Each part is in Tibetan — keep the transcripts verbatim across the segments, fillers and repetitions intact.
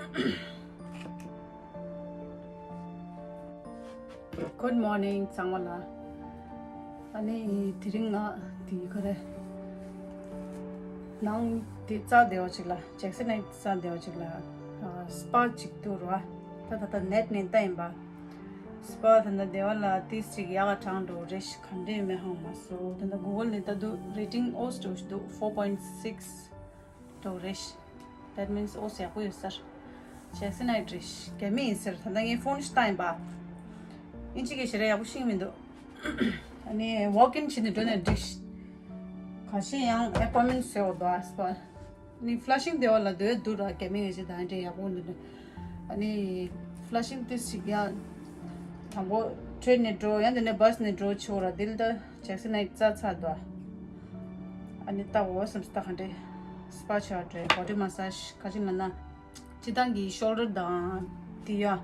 Good morning ཚང་མ་ལ། ཨ་ནི་དེ་རིང་ང་དེ་ག་རེ། ནང་དེ་རྩ་བདེ་བ་ཅིག་ལ། ཇེག་སི་ནའིཊ་རྩ་བདེ་བ་ཅིག་ལ། སྤ་ཅིག་ཏུ་ར། ད་ད་ད་ནེཊ་ནས་ལྟ་ཡིན་པ། སྤ་ད་ད་བདེ་བ་ལ་ཏིས་ཅིག་ཡག་ག་གྲངས་འགྲོ་རེ་ཤི་ག་འདྲས་མེད་ཧང་མ་སོ། ད་ད་གུ་གལ་ནས་ད་དུ་རེ་ཊིང་ཨོ་སི་འགྲོ་ཤི་འདུག four point six འགྲོ་རེ་ཤི། That means ཨོ་སི་ཡག་པོ་ཡོད་ས་རེད། ཇེག་སི་ནའིཊ་རེ་ཤི་རྒྱ་མི་ཡིན་ཟེར། ད་ལྟ་ངས་ཕོན་ཞིག་བཏང་ཡིན་པ། ཨིན་ཇི་གི་ཞེ་དྲག་ཡག་པོ་ཤེས་ཀྱི་མི་འདུག་ཨ་ནི་ཝོག་ཨིན་བྱས་ནས་འགྲོ་ནས་འགྲིག་ག་ཤེད་ཡང་ཨེ་པོའིན་མེན་ཊི་ཟེར་བ་འདུག་ཨ་སི་པ། ཨ་ནི་ཕ་ལ་ཤིང་བདེ་བ་ལ་སྡོད་འདུག་ར། རྒྱ་མི་ངེས་ཅན་དང་འདྲ་ཡག་པོ་འདུག་ཨ་ནི་ཕ་ལ་ཤིང་ཏིས་ཅིག་ཡང་དང་པོ་ཊེན་ནས་འགྲོ། ཡང་དེ་ནས་བྷ་སི་ནས་འགྲོ་ཆོག་ར། དེ་ལ་ད་ཇེག་སི་ནའིཊ་རྩ་ཚར་འདུག་ཨ་ནི་ལྟ་འོ་བསམ་སྟ་ག་འདྲས་སྤ་ཆོག་འདྲས། བྷོ་ཌི་མ་སཱ་ཇི་ག་ཅིག་མ་ན། སྤྱི་བཏང་གི་ཤོལ་ཌར་དང་དེ་ཡ་ཨ་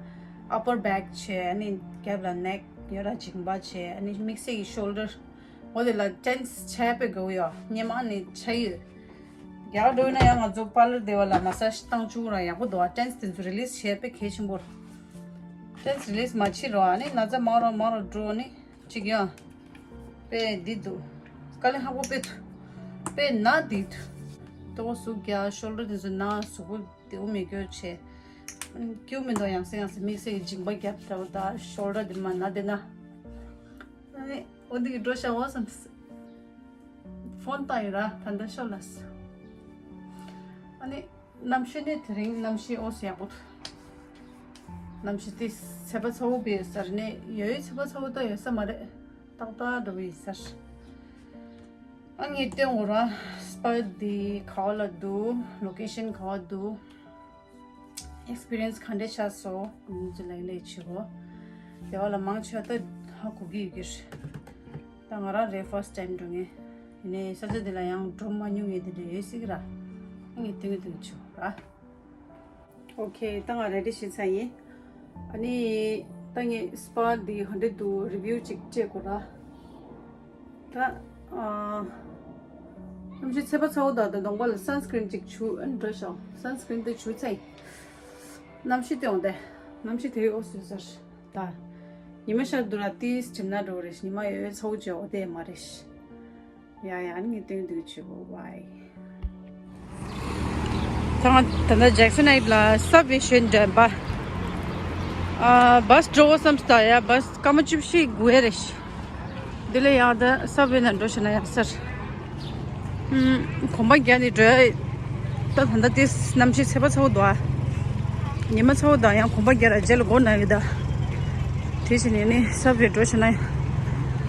པར་བེག་བྱས། ཨ་ནི་རྒྱབ་ལ་ནེག་ཡོད་ར་མཇིང་པ་བྱས། ཨ་ནི་དམིགས་བསལ་གྱི་ཤོལ་ཌར་འོ་དེ་ལ་ཊེན་སི་བྱས་པའི་དགོས་ཡོད། སྙེ་མ་ནི་ཆ་ཡོད། རྒྱག་འགྲོ་ཡིན་ན་ཡང་ང་ཚོ་པར་ལར་བདེ་བ་ལ་མ་སཱ་ཇི་བཏང་བཅུག་ར་ཡག་པོ་འདུག་ཨ་ཊེན་སི་དེ་ཚོ་རི་ལིས་བྱས་པའི་གལ་ཆེན་པོ་རེད། ཊེན་སི་རི་ལིས་མ་བྱེད་རོགས། ཨ་ནི་ན་ཚ་མང་རོགས་མང་རོགས་འགྲོ་ནི་གཅིག་ཡོད། དཔེ་འདི་འདུག་དཀའ་ལས་ཁག་པོ་དཔེ་འདུག་དཔེ་ན་འདི་འདུག་ལྟོ་གོས་ཟུག་རྒྱག་ཤོལ་ཌར་དེ་ཚོ་ན་གཟུགས་པོ་བདེ་བོ་མེད་རྒྱུ་བྱས། སྐྱིད་པོ་མི་འདུག་ཡང་སེ་ཡང་སེ་དམིགས་བསལ་གྱི་མཇིང་པ་རྒྱབ་འདྲ་བོ་དང་ཤོལ་ཌར་དེ་མ་ན་དེ་ན། ཨ་ནི་འོ་འདི་གི་འགྲོ་ཤག་འོ་བསམ། ཕོན་བཏང་ཡོད་ར། ད་ལྟ་ཤོ་ལ་སོ། ཨ་ནི་གནམ་གཤིས་ནི་དེ་རིང་གནམ་གཤིས་ཨོ་སི་ཡག་པོ་འདུག་གནམ་གཤིས་དེ་ཚ་བ་ཚ་བོ་བེ་སར་ནས་ཡོད་ཡོད་ཚ་བ་ཚ་བོ་ད་ཡོད་ས་མ་རེད། ཏག་ཏག་འདྲ་བོ་ཡིན་སར། ཨ་ངས་སྟོན་འོ་ར། སྤ་འདི་ག་བ་ལ་འདུག་ལོ་ཀེ་ཤན་ག་བ་འདུག་ཨེག་སི་པི་རི་ཡན་སི་ག་འདྲས་ཆགས་སོང་། ཨུམ་ཅི་ལེགས་ལེགས་བྱེད་གོ། དེ་བ་ལ་མང་ཆེ་བ་ད་ཧ་གོ་གི་ཡོད་ཀྱི་རེད། ད་ང་རང་རེད་ཕར་སི་ཊི་ཊེམ་འགྲོ་ངེས། ཡིན་ནའི་ས་ཆ་འདི་ལ་ཡང་འགྲོ་མ་མྱོང་ངེས་དེ་འདྲ་ཡོད་སྲིད་ཀྱི་ར། ཨ་ངས་སྟོན་གི་སྟོན་གི་བྱེད་གོ་ར། ཨོ་ཁེ། ད་ང་རེ་ཌི་བྱེད་ཚར་ཡིན། ཨ་ནི་ད་ངས་སྤ་འདི་ག་འདྲས་འདུག་རི་བིའུ་ཅིག་སྤྲད་དགོས་ར། ད་ཨ་གནམ་གཤིས་ཚ་བ་ཚ་བོ་དང་ད་གདོང་པ་ལ་སན་སི་ཀི་རིན་ཅིག་བྱུག་ཨ་ནི་འགྲོ་ཤག་སན་སི་ཀི་རིན་དེ་བྱུག་ཚར་ཡིན། གནམ་གཤིས་སྟོན་འོང་དེ། གནམ་གཤིས་དེ་ཨོ་སི་ཟེར། ད་ཉི་མ་ཤར་འདུག་ར། ཏིས་གྲིབ་ནག་འགྲོ་རེད། ཉི་མ་ཡོད་ཚ་བོ་བྱས་འོ་དེ་མ་རེད། ཡ་ཡ། ཨ་ནི་ངས་སྟོན་འདུག་བྱེད་གོ་བའི། ད་ང་ད་ལྟ་ཇེག་སན་ཧའེཊ་ལ་སབ་ཝེ་ཞོན་འདྲ་པ། ཨ་བྷ་སི་འགྲོ་བསམ་སྟ་ཡ། བྷ་སི་སྐར་མ་བཅུ་བཞི་དགུ་ཡ་རེད། འདི་ལས་ཡང་ད་སབ་ཝེ་ནང་འགྲོ་ཤེ་ན་ཡག་སར། ཨུམ། གོམ་པ་རྒྱག་ནས་འགྲོ་ཡ། ད་ད་ལྟ་དེ་གནམ་གཤིས་ཚ་བ་ཚ་བོ་འདུག་ཨ། ཉི་མ་ཚ་བོ་དང་ཡང་གོམ་པ་རྒྱག་ར་རྗེས་ལ་སྒོ་ན་ཡོད་ད། དེ་བྱས་ནས་ནི་སབ་ཝེ་འགྲོ་ཤེ་ན་ཡག་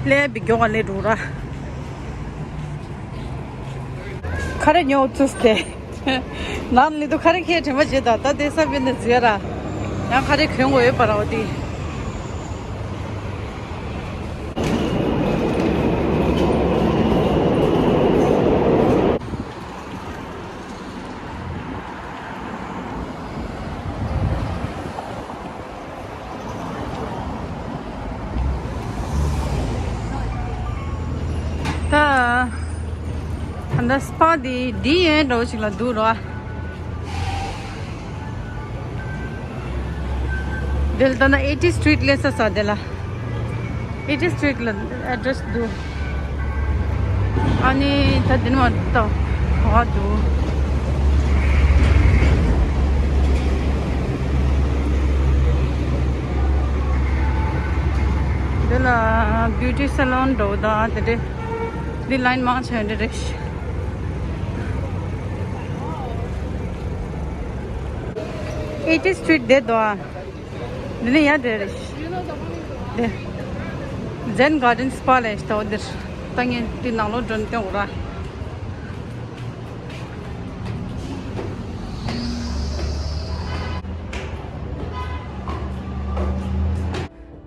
ལས་པའི་མགྱོགས་ག་ལས་འགྲོ་ར། ཁ་རེ་ཉོ་བཙུགས་ཏེ། ནང་ལི་དུ་ཁ་རེ་ཁྱེར་དྲན་པ་བྱེད་ད། ད་དེ་ས་བེ་ནི་ཟེར་ར། ཡང་ཁ་རེ་གྱོན་དགོས་ཡོད་པ་ར་འོ་དེ། ད་ད་ལྟ་སྤ་འདི་འདི་ཡན་འདྲ་བོ་ཞིག་ལ་འདུག་རོ། འདི་ལ་ད་ལྟ་ཨེ་ཊི་སི་ཊི་རི་ཊི་སླེབས་ས་ས་འདི་ལ། ཨེ་ཊི་སི་ཊི་རི་ཊི་ལ་ཨེ་ཌི་རེ་སི་འདུག་ཨ་ནི་ད་འདི་ནས་མར་ལྟ་བ་འདུག་འདི་ལ་བིའུ་ཊི་སེ་ལོན་འགྲོ་དང་དེ་འདྲས་འདི་ལའིན་མང་ཆེ་བ་འདི་རེད། ཨེ་ཊི་སི་ཊི་རི་ཊི་བསྡད་འདུག་ཨ། འདི་ནས་ཡར་འགྲོ་རེད། འདི། ཛེན་གྷར་ཌེན་སྤ་ལ་ཡིན་ཤག་འོ་འདིར། ད་ངས་འདི་ནང་ལོགས་འགྲོ་ནས་སྟོན་དགོས་ར།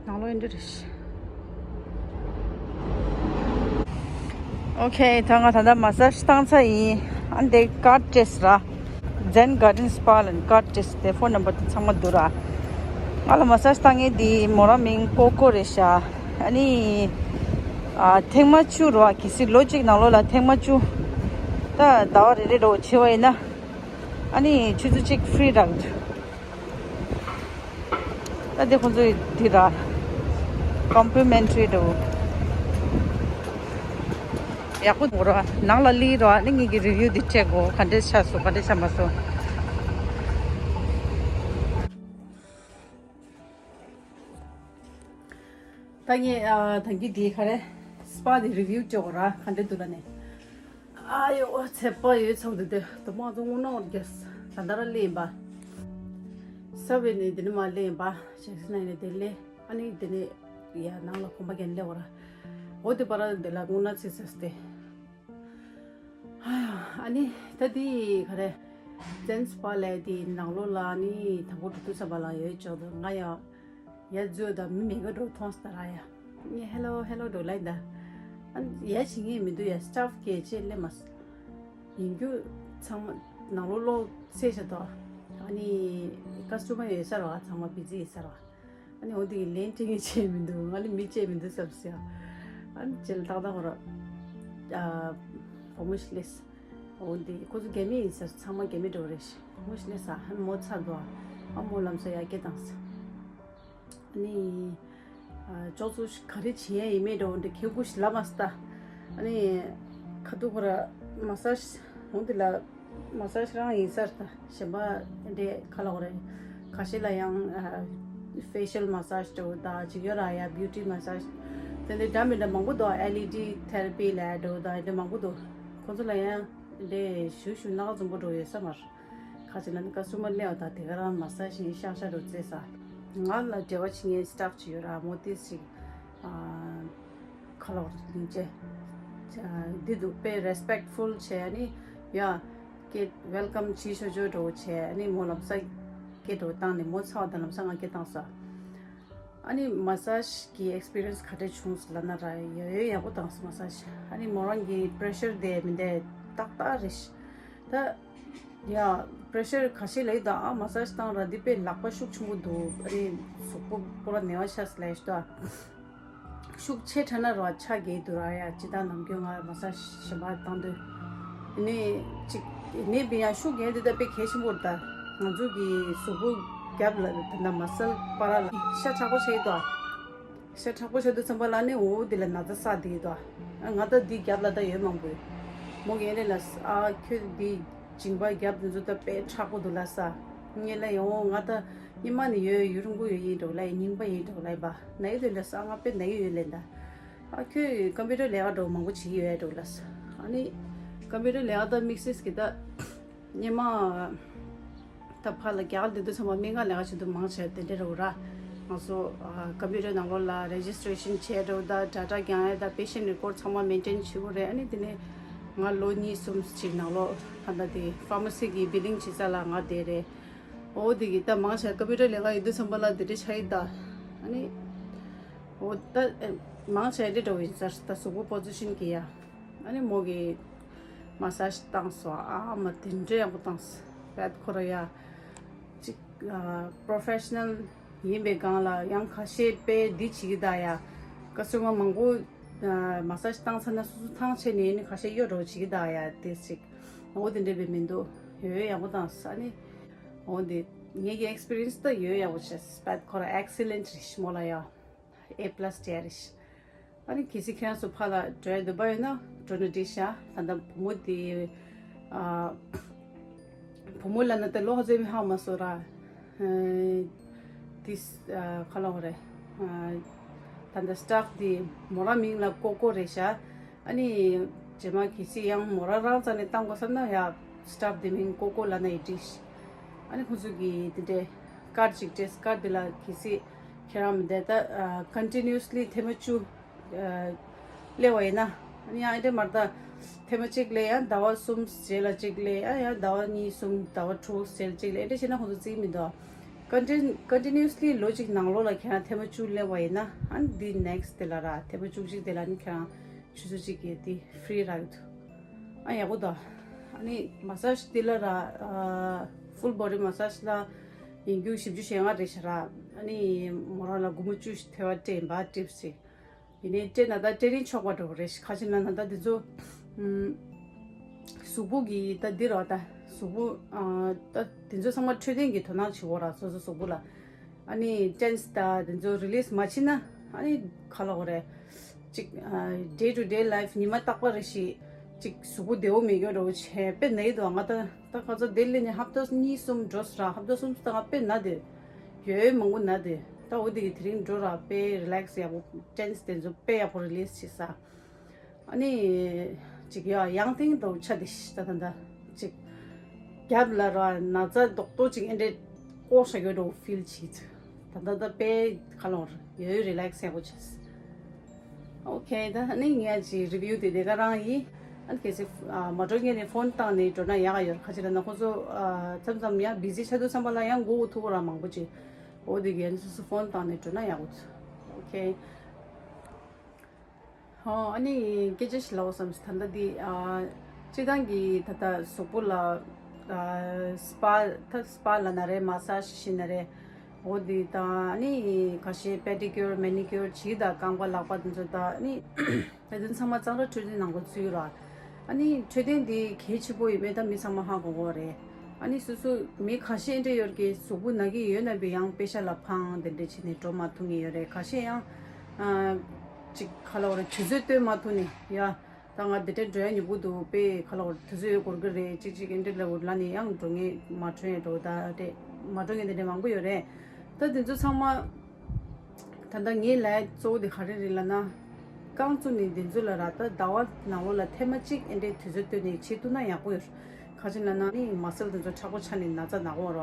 ནང་ལོགས་ཡིན་འདི་རེད། ཨོ་ཁེ། ད་ང་ད་ལྟ་མ་སཱ་ཇི་བཏང་ཚར་ཡིན། ཨ་འདི་ཀར་ཌི་བྲིས་ར། ཛེན་གྷར་ཌེན་སྤ་ལ་ཀར་ཌི་བྲིས་ཏེ་ཕོན་ནམ་བར་དེ་ཚང་མ་འདུག་ར། ང་ལ་མ་སཱ་ཇི་བཏང་མཁན་དེ་མོ་རང་མིང་ཀོ་ཀོ་རེད་ཤག་ཨ་ནི་ཨ་ཐེངས་མ་བཅུ་ར། གལ་སྲིད་ལོ་གཅིག་ནང་ལོགས་ལ་ཐེངས་མ་བཅུ། ད་ཟླ་བ་རེ་རེ་འདྲ་བོ་བྱས་པ་ཡིན་ན། ཨ་ནི་ཆུ་ཚོད་གཅིག་ཧྥི་རི་རག་འདུག་ད་དེ་ཁོང་ཚོའི་དེ་ར་complimentary འདྲ་བོ་ཡག་པོ་འདུག་ར། ནང་ལ་སླེབས་ར་ནི་ངེད་ཀྱི་review འདི་check དགོས། ག་འདྲས་ཆགས་སོང་། ག་འདྲས་ཆགས་མ་སོང་། ད་ངས་ཨ་ད་གིན་དེ་ག་རེ་spa དེ་review བཅོ་ར་ག་འདྲ་འདུག་ལ་ནས། ཨ་ཡོ་ཚད་པ་ཡོད་ཚོགས་དེ་དེ་དུ་མ་ཚོ་དངོས་གནས་རྒྱས། ད་ལྟ་ར་ལེན་པ་ས་བའི་ནས་དེ་ནི་མ་ལེན་པ་ཞེས་ཟེར་ནས་དེ་ལེ། ཨ་ནི་དེ་ནི་ཡ་ནང་ལ་གོམ་པ་རྒྱན་ལེ་བ་ར། འོ་དེ་པ་ར་དེ་ལ་དངོས་གནས་ཚིག་ཚེས་ཏེ། ཨ་ནི་ད་དེ་ག་རེ་zen spa ལས་དེ་ནང་ལོགས་ལ་ནི་དང་པོ་འགྲོ་དུས་ས་བ་ལ་ཡོད་ཅོག་དུ་ང་ཡ། ཡ་ཛུ་ད་མི་མེད་ག་འགྲོ་མཐོང་སྟ་ར་ཡ། ངས་hello hello འགྲོ་ལེ་ད། ཨ་ཡ་ཞིག་ངས་མི་འདུག་ཡ་staff གལ་ཆེ་ལེ་མ་སོང་། ཡིན་རྒྱུ་ཚང་མ་ནང་ལོགས་ལོགས་ཚེས་ཤ་དོ། ཨ་ནི་customer ཡོད་ས་ར་བ་ཚང་མ་busy ཡོད་ས་ར་བ། ཨ་ནི་འོ་དེ་གི་ལན་ཏྲིང་ཡོད་ཆེ་མི་འདུག་ང་ལ་མི་ཆེ་མི་འདུག་བསམ་སི་ཡ། ཨ་ནི་ཅེ་ལ་ཏག་ཏག་ཧོ་ར། ཨ་བོ་མོ་ཤི་ལེས། འོ་དེ་ཁོ་ཚོ་རྒྱ་མི་ཡིན་ས་ཚང་མ་རྒྱ་མི་འགྲོ་རེད་ཤི། བོ་མོ་ཤི་ལེས་ཨ་ཧན་མོ་ཚར་འདུག་ཨ་མོ་ལམ་ས་ཡ་སྐད་བཏང་ས། ནི། ཅོག་ཙུ་ག་རེ་བྱེད་ཡ་ཡིན་མེད་འགྲོ་འདི་ཁེ་གུ་ཞི་ལ་མ་སྟ། ཨ་ནི། ཁ་ཐུག་ཁོ་ར་massage འོང་འདི་ལ་massage རང་ཡིན་སར་ད་གཞན་པ་འདྲེ་ཁ་ལོག་རེ། ཁ་ཤས་ལ་ཡང་facial massage འགྲོ་ད་ཅིག་ཡོད་ར་ཡ་beauty massage དེ་འདྲེ་འདྲ་མི་འདྲ་མང་པོ་འདུག LED therapy ལ་འགྲོ་ད་འདྲེ་མང་པོ་འདུག་ཁོང་ཚོ་ལ་ཡང་འདྲེ་ཞུ་ཞུ་ནག་འཛོམས་པོ་འགྲོ་ཡོད་ས་མར། ཁ་ཅིག་ལ་ནི་ཀ་སུ་མ་ལེའོ་ད་དེ་ག་རང་massage ཡིན་ཤག་ཤག་རུ་རྩེ་ས། ང་ལ་འབྲེལ་བ་བྱེད་མཁན་staff ཅིག་ཡོད་ར་མོ་ཏི་ཞིག་ཁ་ལོག་ལིང་ཅེ། འདི་འདུག་དཔེ་respectful བྱས་ནི་ཡ། ཀེ་welcome བྱེད་ཤོ་ཤོ་འགྲོ་བྱས་ནི་མོ་ལམ་ས་ཀེ་འགྲོ་བཏང་ནི་མོ་ཚ་བ་དང་ལམ་ས་ང་ཀེ་བཏང་ས། ཨ་ནི་massage གི་experience ག་འདྲ་བྱུང་ལབ་ན་ར་ཡོད་ཡོད་ཡག་པོ་བཏང་སོང་massage ཨ་ནི་མོ་རང་གི་pressure དེ་མི་འདྲ་ཏག་ཏག་རེད་ཤི། ད་ཡ་pressure ག་ཤེད་ལ་ཡོད་ད་ཨ་massage བཏང་ར་འདི་དཔེ་ལག་པ་ཤུགས་ཆེན་པོ་འདུག་ཨ་ནི་གཟུགས་པོ་པོ་ར་ནེ་བ་ཤ་སི་ལ་ཡོད་ད། ཤུགས་ཆེ་ཕྲ་ན་ར་ཆ་གེ་དུ་ར་ཡ་ཇི་ལྟར་ནམ་རྒྱུན་ང་massage གཞན་པ་བཏང་དུས། ནི་ཅིག་ནི་བི་ཡང་ཤུགས་རྒྱན་དེ་ལྟ་དཔེ་གལ་ཆེན་པོ་རེད་ད། ང་ཚོ་གི་གཟུགས་པོ་རྒྱབ་ལ་ད་ལྟ་muscle པ་ར་ལ་ཤ་དྲག་པོ་བྱེད་དོ། ཤ་དྲག་པོ་བྱེད་དུས་ཙམ་པ་ལ་ནི་འོ་དེ་ལ་ན་ཚ་ས་དེ་དོ། ང་ད་འདི་རྒྱབ་ལ་ད་ཡོད་མང་པོ་ཡོད། མོ་གི་ཨེ་རེད་ལ་ཨ་ཁྱོད་འདི་མཇིང་པ་རྒྱབ་དེ་ཚོ་ད་དཔེ་དྲག་པོ་འདུག་ལ་ས། ངས་ལ་ཡོང་ང་ད་ཉི་མ་ནི་ཡོད་ཡུན་རིང་པོ་ཡོད་ཡིན་འགྲོ་ལ་རྙིང་པ་ཡིན་འགྲོ་ལ་ཡིན་པ་ན་ཡོད་དེ་ལ་ས་ང་དཔེ་ན་ཡོད་ཡོད་ལེ་ད། ཨ་ཁྱོད་computer ལས་ཀ་འགྲོ་མང་པོ་བྱེད་ཀྱི་ཡོད་འགྲོ་ལ་ས། ཨ་ནི་computer ལས་ཀ་ད་དམིགས་བསལ་གི་ད་སྙེ་མ་ད་ཕ་ལ་རྒྱ་གར་འདི་དུས་ཚང་མ་སྨན་ཁང་ལས་ཀ་བྱེད་དུས་མང་ཆེ་དེ་འདྲ་རེད་ར། ང་ཚོ་computer ནང་ལོགས་ལ་registration བྱས་འགྲོ་ད་data རྒྱང་ཡ་ད་patient record ཚང་མ་maintain བྱེད་དགོས་རེད། ཨ་ནི་དེ་ནས་ང་ལོ་གཉིས་གསུམ་ཅིག་ནང་ལོགས་ད་ད་དེ་pharmacy གི་billing བྱེད་ས་ལ་ང་བསྡད་རེད། འོ་དེ་གི་ད་མང་ཆེ་computer ལས་ཀ་ཡོད་དུས་ཙམ་པ་ལ་དེ་འདྲ་ཆགས་ཡི་ད། ཨ་ནི། འོ་ད་ཨེ་མང་ཆེ་དེ་འདྲ་བོ་ཡིན་ཟེར་ད་གཟུགས་པོ་position གི་ཡ། ཨ་ནི་མོ་གི་massage བཏང་སོང་ཨ་མ་དེ་འདྲ་ཡག་པོ་བཏང་སོང་བད་ཁོ་ར་ཡ། ཅིག་professional ཡིན་པའི་སྒང་ལ་ཡང་ཁ་ཤས་དཔེ་འདི་བྱེད་ཀྱི་ད་ཡ། customer མང་པོ་massage བཏང་ཚར་ན་སོ་སོ་ཐང་ཆད་ནས་ནི་ཁ་ཤས་གཡོ་འགྲོ་བྱེད་ཀྱི་ད་ཡ་དེ་ཅིག་འོ་དེ་འདྲ་བས་མི་འདུག་ཡོད་ཡོད་ཡག་པོ་བཏང་སོང་ཨ་ནི། འོ་འདི་ངེད་ཀྱི་experience ད་ཡོད་ཡག་པོ་བྱས་སྤད་ཁོ་ར་excellent རེད་ཤི་མོ་ལ་ཡ། A plus བྱས་རེད་ཤི། ཨ་ནི་གལ་སྲིད་ཁྱེད་རང་ཚོ་ཕ་ལ་འགྲོ་ཡ་འདོད་པ་ཡོད་ན་འགྲོ་ན་འགྲིག་ཤག་ད་ལྟ་བུ་མོ་དེ་ཨ། བུ་མོ་ལ་ན་ད་ལོ་ཧ་ཚོད་མི་ཧ་མ་སོ་ར། ཨ་དེ་ཨ་ཁ་ལོ་རེད། ཨ་ད་ལྟ་staff དེ་མོ་ར་མིང་ལ་ཀོ་ཀོ་རེད་ཤག་ཨ་ནི་རྗེས་མ་གལ་སྲིད་ཡང་མོ་རང་རང་རྩ་ནས་བཏང་དགོས་བསམ་ན་ཡ་staff དེ་མིང་ཀོ་ཀོ་ལབ་ན་ཡི་འགྲིག་ཨ་ནི་ཁོང་ཚོ་གིས་དེ་འདྲའི་card ཅིག་སྤྲད་card དེ་ལ་གལ་སྲིད་ཁྱེད་རང་མི་བསྡད་ད་continuously ཐེངས་མ་བཅུ་སླེབས་པ་ཡིན་ན་ཨ་ནི་ཡང་ཨེ་འདྲ་མར་ད་ཐེངས་མ་གཅིག་སླེབས་ཡང་ཟླ་བ་གསུམ་རྗེས་ལ་གཅིག་སླེབས་ཡང་ཡང་ཟླ་བ་གཉིས་གསུམ་ཟླ་བ་དྲུག་རྗེས་ལ་གཅིག་སླེབས་ཨེ་འདྲ་བྱས་ན་ཁོང་ཚོ་བརྩི་གི་མི་འདུག Contin- continuously ལོ་གཅིག་ནང་ལོགས་ལ་ཁྱེད་རང་ཐེངས་མ་བཅུ་སླེབས་པ་ཡིན་ན་ཨ་ནི་འདི་next དེ་ལ་ར་ཐེངས་མ་བཅུ་གཅིག་དེ་ལ་ནི་ཁྱེད་རང་ཆུ་ཚོད་གཅིག་གི་དེ་free རག་གི་འདུག་ཨ་ཡག་པོ་འདུག་ཨ་ནི་massage དེ་ལ་ར་full body massage ལ་ཡིན་རྒྱུ་བཞི་བཅུ་ཞེ་ལྔ་རེད་ཤག་ར། ཨ་ནི་མོ་རང་ལ་སྒོར་མོ་བཅུ་ཞིག་ཐེ་བ་སྤྲད་ཡིན་པ་tips ཞིག་ཡིན་ནའི་སྤྲད་ན་ད་སྤྲད་རིན་ཆོག་པ་འདྲ་པོ་རེད་ཤག་ཁ་ཅིག་ན་ན་ད་དེ་ཚོ་ཨམ། གཟུགས་པོ་གི་ད་འདི་ར་ད་གཟུགས་པོ་ཨ་ད་དེ་ཚོ་ཚང་མ་འཕྲོད་བསྟེན་གྱི་དོ་སྣང་བྱེད་འོ་ར་སོ་སོ་གཟུགས་པོ་ལ། ཨ་ནི་ཊེན་སི་དང་དེ་ཚོ་རི་ལེག་སི་མ་བྱེད་ན་ཨ་ནི་ག་ལབ་དགོས་རེད། ཅིག་ཨ་day to day life ཉི་མ་རྟག་པ་རེ་ཞིག་ཅིག་གཟུགས་པོ་བདེ་པོ་མེད་རྒྱུ་འདྲ་བོ་བྱས་དཔེ་ན་ཡི་འདུག་ང་ད་ད་ག་ཚོད་ལྡི་ལི་ནས་ཧབ་ཏ་གཉིས་གསུམ་འགྲོ་སོང་ར། ཧབ་ཏ་གསུམ་ཙམ་ང་དཔེ་ན་དེ་ཡོད་ཡོད་མང་པོ་ན་དེ། ད་འོ་དེ་གི་དེ་རིང་འགྲོ་ར་དཔེ་རི་ལེག་སི་ཡག་པོ་ཊེན་སི་དེ་ཚོ་དཔེ་ཡག་པོ་རི་ལེག་སི་བྱེད་ས། ཨ་ནི་ཅིག་ཡ་ཡང་ཐིང་དུ་ཆ་དེ་ཤི་ད་ད་ད་ཅིག་རྒྱབ་ལ་ར་ན་ཚ་རྡོག་རྡོག་ཅིག་ཨེ་འདྲེ་ཀོ་ཤ་གོ་འགྲོ་ཕིལ་བྱེད་ད་ད་ད་དཔེ་ག་ལབ་དགོས་རེད། ཡོད་རི་ལེག་སི་ཡག་པོ་བྱས། ཨོ་ཁེ། ད་ནི་ངས་ཅིག་རི་བིའུ་དེ་དེ་ག་རང་ཡིན། ཨ་ནི་གལ་སྲིད་ཨ་མ་འགྲོ་མཁན་ནི་ཕོན་བཏང་ནས་འགྲོ་ན་ཡག་ག་ཡོད་རེད། ག་ཅི་ལབ་ན་ཁོ་ཚོ་ཨ་མཚམས་མཚམས་ཡང་བི་ཟི་ཆགས་དུས་ཙམ་པ་ལ་ཡང་སྒུག་ཐུབ་ཀྱི་ར་མང་པོ་ཅིག་འོ་དེ་གི་ཨ་ནི་སོ་སོ་ཕོན་བཏང་ནས་འགྲོ་ན་ཡག་ག་ཚོད། ཨོ་ཁེ། ཨོ་ཨ་ནི་སྐད་ཆ་ཞིག་ལབ་བསམ་སོང་། ད་ལྟ་འདི་ཨ་སྤྱིར་བཏང་གི་ད་ལྟ་གཟུགས་པོ་ལ་ཨ་སི་པ་ད་སི་པ་ལབ་ན་རེད། མ་སཱ་ཇི་བྱེད་ན་རེད། འོ་འདི་དང་ཨ་ནི་ཁ་ཤས་པེ་ཌི་ཀིའུར་མེ་ནི་ཀིའུར་བྱེད་དང་རྐང་པ་ལག་པ་དེ་ཚོ་དང་ཨ་ནི་ད་དུང་ཚང་མ་གཙང་སྦྲ་འཕྲོད་བསྟེན་ནང་ལ་ཚུད་ར། ཨ་ནི་འཕྲོད་བསྟེན་འདི་གལ་ཆེན་པོ་ཡིན་མེད་ད་མི་ཚང་མ་ཧ་གོ་གོ་རེད། ཨ་ནི་སོ་སོ་མི་ཁ་ཤས་འདྲ་ཡོད་ཀྱི་གཟུགས་པོ་ན་གི་ཡོད་ན་བི་ཡང་པེ་ཤ་ལ་ཕངས་དེ་འདྲ་བྱས་ནས་འགྲོ་མ་ཐུབ་མཁན་ཡོད་རེད། ཁ་ཤས་ཡང་ཨ་ཅིག་ག་ལབ་དགོས་རེད། དུས་ཚོད་བཏོན་མ་ཐུབ་ནས་ཡ། ད་ང་འདི་འདྲ་འགྲོ་ཡ་ཉོ་གི་འདུག་པས་ག་ལབ་དགོས་རེད། དུས་ཚོད་ཡོད་དགོས་ཀྱི་རེད། ཅིག་ཅིག་ཨེ་འདྲ་ལབ་ལབ་ནས་ཡང་འགྲོ་མཁན་མ་འགྲོ་ཡ་འགྲོ་ད་རེད། མ་འགྲོ་མཁན་དེ་འདྲ་མང་པོ་ཡོད་རེད། ད་དེ་ཚོ་ཚང་མ་ད་ལྟ་ངའི་ལས་གཙོ་བོ་དེ་ག་རེ་རེད་ལབ་ན། རྐང་བཙུགས་ནས་དེ་ཚོ་ལ་ར་ད་ཟླ་བ་ནང་ལོགས་ལ་ཐེངས་མ་གཅིག་ཨེ་འདྲའི་དུས་ཚོད་བཏོན་ནས་བྱེད་ཐུབ་ན་ཡག་པོ་ཡོད། ག་ཅི་ལབ་ན་ནི་མ་སེལ་དེ་ཚོ་མཁྲེགས་པོ་ཆགས་ནས་ན་ཚ་ན་གོ་ར།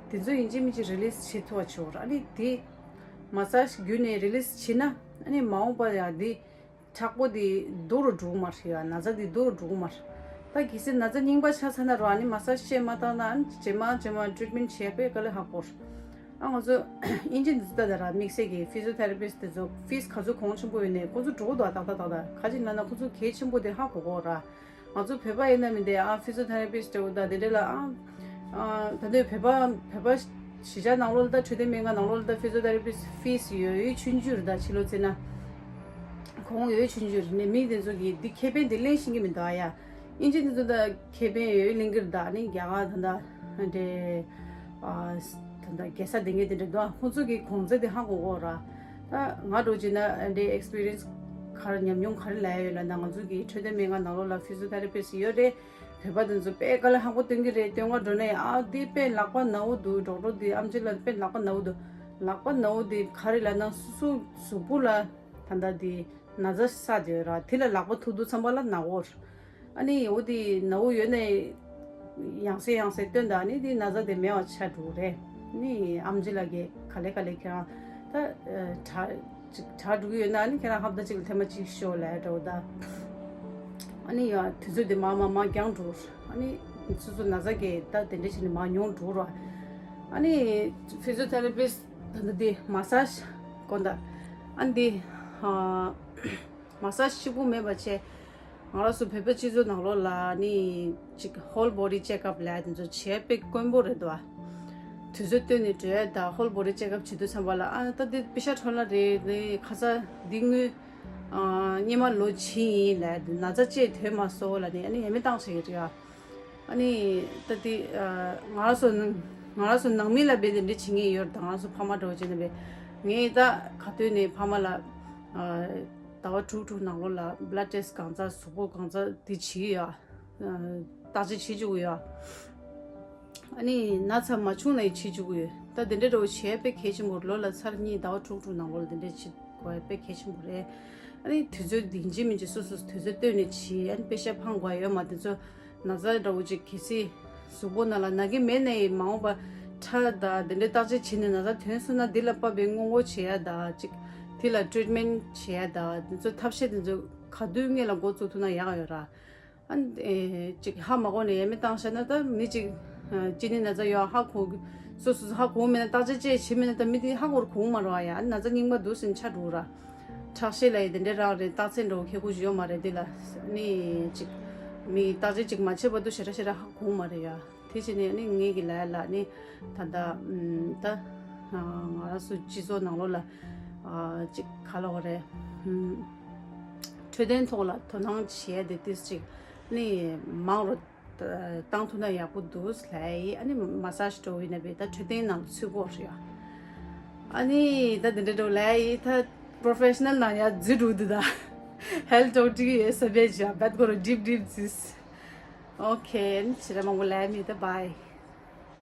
དེ་ཚོ་ཡིན་གཅིག་མིན་གཅིག་རི་ལེག་སི་བྱེད་ཐུབ་པ་བྱེད་འོ་ར། ཨ་ནི་དེ་མ་སཱ་ཇི་བརྒྱུད་ནས་རི་ལེག་སི་བྱེད་ན་ཨ་ནི་མ་འོངས་པ་ཡ་དེ་མཁྲེགས་པོ་དེ་སྡུག་རུ་འགྲོ་གི་མ་རེད་ཡ། ན་ཚ་དེ་སྡུག་རུ་འགྲོ་གི་མ་རེད། ད་གལ་སྲིད་ན་ཚ་རྙིང་པ་ཆགས་ཚར་ན་ར་ཨ་ནི་མ་སཱ་ཇི་བྱས་མ་བཏང་ན་ཨ་ནི་རྗེས་མ་རྗེས་མ་ཊི་རིཊ་མེན་ཊི་བྱས་པས་དཀའ་ལས་ཁག་པོ་རེད། ཨ་ང་ཚོ་ཨིན་ཇི་འདི་ཚོ་ད་ལྟ་ར་དམིགས་བསལ་གྱི་ཕི་ཟི་ཡོ་ཐེ་ར་པི་སི་ཊི་དེ་ཚོ་ཕིས་ག་ཚོད་གོང་ཆེན་པོ་ཡོད་ནས་ཁོ་ཚོ་འགྲོ་གི་འདུག་ཏག་ཏག་ཏག་ཏག་ག་ཅི་ལབ་ན་ཁོ་ཚོ་གལ་ཆེན་པོ་དེ་ཧ་གོ་གོ་ར། ང་ཚོ་བོད་པ་ཡིན་ན་མིན་དེ་ཨ་ཕི་ཟི་ཡོ་ཐེ་ར་པི་སི་ཊི་འདྲ་བོ་ད་དེ་འདྲ་ལ་ཨ་ཨ་ད་ལྟའི་བོད་པ་བོད་པ་གཞིས་ཆགས་ནང་ལོགས་ལ་ད་འཕྲོད་བསྟེན་སྨན་ཁང་ནང་ལོགས་ལ་ད་ཕི་ཟི་ཡོ་ཐེ་ར་པི་སི་ཊི་ཕིས་ཡོད་ཡོད་ཆུང་ཆུང་རེད། ད་ཕྱི་ལོགས་བརྩིས་ན་གོང་ཡོད་ཆུང་ཆུང་རེད། ནས་མི་དེ་ཚོ་གིས་འདི་ཁེ་ཕན་དེ་ལེན་ཤེས་ཀྱི་མི་འདུག་ཨ་ཡ། ཨིན་ཇི་དེ་ཚོ་ད་ཁེ་ཕན་ཡོད་ལེན་གྱི་རེད། ད་ནི་རྒྱ་གར་ད་ད་འདྲེ་ཨ་ད་ད་རྒྱལ་ས་དེ་ངས་དེ་འདྲ་འདུག་ཁོང་ཚོ་གི་གོང་ཚད་དེ་ཧ་གོ་གོ་ར། ད་ང་འདྲ་བོ་བྱས་ན་འདྲེ་ཨེག་སི་པི་རི་ཡན་སི་ག་རེ་ཉམས་མྱོང་ག་རེ་ལབ་ཡ་ཡོད་ལབ་ན། ང་ཚོ་གི་འཕྲོད་བསྟེན་སྨན་ཁང་ནང་ལོགས་ལ་ཕི་ཟི་ཡོ་ཐེ་ར་པི་སི་ཊི་ཡོད་རེད། བོད་པ་དེ་ཚོ་དཔེ་དཀའ་ལས་ཁག་པོ་སྟོན་གྱི་རེད། སྟོན་ག་འགྲོ་ནས་ཨ་དེ་དཔེ་ལག་པ་ན་བོ་འདུག་ཌོག་ཊར་དེ་ཨམ་ཆི་ལ་དཔེ་ལག་པ་ན་བོ་འདུག་ལག་པ་ན་བོ་དེ་ག་རེ་ལབ་ན་སོ་སོ་གཟུགས་པོ་ལ་ད་ལྟ་དེ་ན་ཚ་ས་དེ་ཡོད་ར། དེ་ལ་ལག་པ་ཐུག་དུས་ཙམ་པ་ལ་ན་བོ། ཨ་ནི་འོ་དེ་ན་བོ་ཡོད་ནས་ཡང་སེ་ཡང་སེ་སྟོན་ད་ནི་དེ་ན་ཚ་དེ་མེད་པ་ཆགས་འགྲོ་རེད། ནི་ཨམ་ཆི་ལ་གས་ག་ལེ་ག་ལེ་ཁྱེད་རང་ད་དྲག་ཅིག་དྲག་འགྲོ་གི་ཡོད་ན་ཨ་ནི་ཁྱེད་རང་ཧབ་ད་ཅིག་ལ་ཐེངས་མ་གཅིག་ཤོག་ལབ་འདྲ་བོ་ད། ཨ་ནི་ཡ་དུས་ཚོད་དེ་མར་མར་མར་འགྱངས་འགྲོ། ཨ་ནི་སོ་སོ་ན་ཚ་གས་ད་དེ་འདྲ་བྱས་ནས་མར་ཉུང་འགྲོ་ར། ཨ་ནི་ཕི་ཟི་ཡོ་ཐེ་ར་པི་སི་ཊི་ད་ལྟ་དེ་མ་སཱ་ཇི་དགོངས་དག་ཨ་ནི་དེ་མ་སཱ་ཇི་གཅིག་པུ་མེད་པ་བྱས། ང་རང་ཚོ་བོད་པ་སྤྱི་ཚོགས་ནང་ལོགས་ལ་ནི་ཅིག་ཧོལ་བོ་ཌི་ཅེག་ཨབ་ལབ་དེ་ཚོ་བྱས་དཔེ་དཀོན་པོ་རེད་འདུག་དུས་ཚོད་བཏོན་ནས་འགྲོ་ཡ་དང་ཧོལ་བོ་ཌི་ཅེག་ཨབ་བྱེད་དུས་ཙམ་པ་ལ་ཨ་ད་འདི་པེ་ཤ་འཕྲོ་བརླག་རེད། ནི་ཁ་ཚ་འདི་དངུལ་ཨ་སྔོན་མ་ལོ་བྱིན་ཡིན་ལབ་དེ་ན་ཚ་ཅིག་ཐོན་མ་སོང་ལབ་ནས་ཨ་ནི་ཡ་མེད་བཏང་བྱེད་ཀྱི་རེད་ཨ། ཨ་ནི་ད་དེ་ཨ་ང་རང་ཚོ་ང་རང་ཚོ་ནང་མི་ལ་བས་དེ་འདྲ་བྱེད་མཁན་ཡོད་རེད། ད་ང་རང་ཚོ་ཕ་མ་འདྲ་བོ་བྱས་ནས་བས་ངས་ད་ག་དུས་ནས་ཕ་མ་ལ་ཨ་ཟླ་བ་དྲུག་དྲུག་ནང་ལོགས་ལ་བླ་ཊེ་སི་གང་ཚ་གཟུགས་པོ་གང་ཚ་དེ་བྱེད་ཀྱི་ཡོད། ཨ་བརྟག་དཔྱད་བྱེད་བཅུག་གི་ཡོད། ཨ་ནི་ན་ཚ་མ་བྱུང་ན་ཡང་བྱེད་བཅུག་གི་ཡོད། ད་དེ་འདྲ་འདྲ་བོ་བྱས་དཔེ་གལ་ཆེན་པོ་རེད། ལོ་ལ་ཚར་གཉིས་ཟླ་བ་དྲུག་དྲུག་ནང་ལོགས་ལ་དེ་འདྲ་བྱེད་དགོས་དཔེ་གལ་ཆེན་པོ་རེད། ཨ་ནི་དུས་ཚོད་ཡིན་གཅིག་མིན་གཅིག་སོ་སོས་དུས་ཚོད་བཏོན་ནས་བྱེད། ཨ་ནི་པེ་ཤ་འཕང་དགོས་ཡོད་མ། དེ་ཚོ་ན་ཚ་འདྲ་བོ་ཅིག་གལ་སྲིད་གཟུགས་པོ་ནང་ལ་ན་གི་མེད་ན་ཡང་མ་འོངས་པ་ཁྲག་དང་དེ་འདྲའི་བརྟག་དཔྱད་བྱས་ནས་ན་ཚ་ཐོན་སོང་ན་འདི་ལ་དཔག་པའི་སྔོན་འགོག་བྱེད་ཡ་དང་ཅིག་དེ་ལ་ཊི་རིཊ་མེན་ཊི་བྱེད་ཡ་དང་དེ་ཚོ་ཐབས་ཤེས་དེ་ཚོ་ག་དུས་སྔོན་ལ་འགོ་བཙུགས་ཐུབ་ན་ཡག་ཡོད་ར། ཨ་ནི་ཨེ་ཅིག་ཧ་མ་གོ་ནས་ཡ་མེད་བཏང་བཞག་ན་ད་མི་ཅིག་ཨ་གཅིན་སྙི་ན་ཚ་ཡོད་ཧ་གོ་གི་སོ་སོ་སོ་ཧ་གོ་མེད་ན་བརྟག་དཔྱད་ཅིག་བྱེད་མེད་ན་ད་མི་དེ་ཧ་གོ་ར་གོ་མ་རེད་བ། ཡ་ཨ་ནི་ན་ཚ་རྙིང་པ་འདུག་ཟེར་ཆགས་འགྲོ་ར། ཁྲག་ཤེད་ལ་ཡི་དེ་འདྲའི་རག་རེད། རྟགས་མཚན་འདྲ་བོ་ཁྱད་ཁུ་ཞིག་ཡོད་མ་རེད། དེ་ལ་ནི་ཅིག་མི་བརྟག་དཔྱད་ཅིག་མ་བྱས་བར་དུ་ཞེ་དྲག་ཞེ་དྲག་ཧ་གོ་མ་རེད་ཡ། དེ་བྱས་ནས་ནི་ངེད་ཀྱི་ལ་ཡ་ལ་ནི་ད་ལྟ་ཨམ་ད་ང་རང་ཚོ་སྤྱི་ཚོགས་ནང་ལོགས་ལ་ཨ་ཅིག་ག་ལབ་དགོས་རེད། ཨམ་འཕྲོད་བསྟེན་ཐོག་ལ་དོ་སྣང་བྱས་ཏེ་ཏིས་ཅིག་ནི་མང་རུ་བཏང་ཐུབ་ན་ཡག་པོ་འདུག་ལབ་ཡི། ཨ་ནི་མ་སཱ་ཇི་འགྲོ་བའི་ན་བའི་ད་འཕྲོད་བསྟེན་ནང་ཚུད་དགོས་རེད་ཡ། ཨ་ནི་ད་འདི་འདྲ་འགྲོ་ལེ་ཡི་ད་professional ནང་ཡ་འཛུལ་འགྲོ་འདི་ད་health talk ཅིག་ཡོད་ས་བེད་ཅིག་ཡ་བེད་གོ་རོ་deep deep ཟིས། Okay, ཨ་ནི་ཕྱི་ར་མང་པོ་ལེ་མི་ད་bye.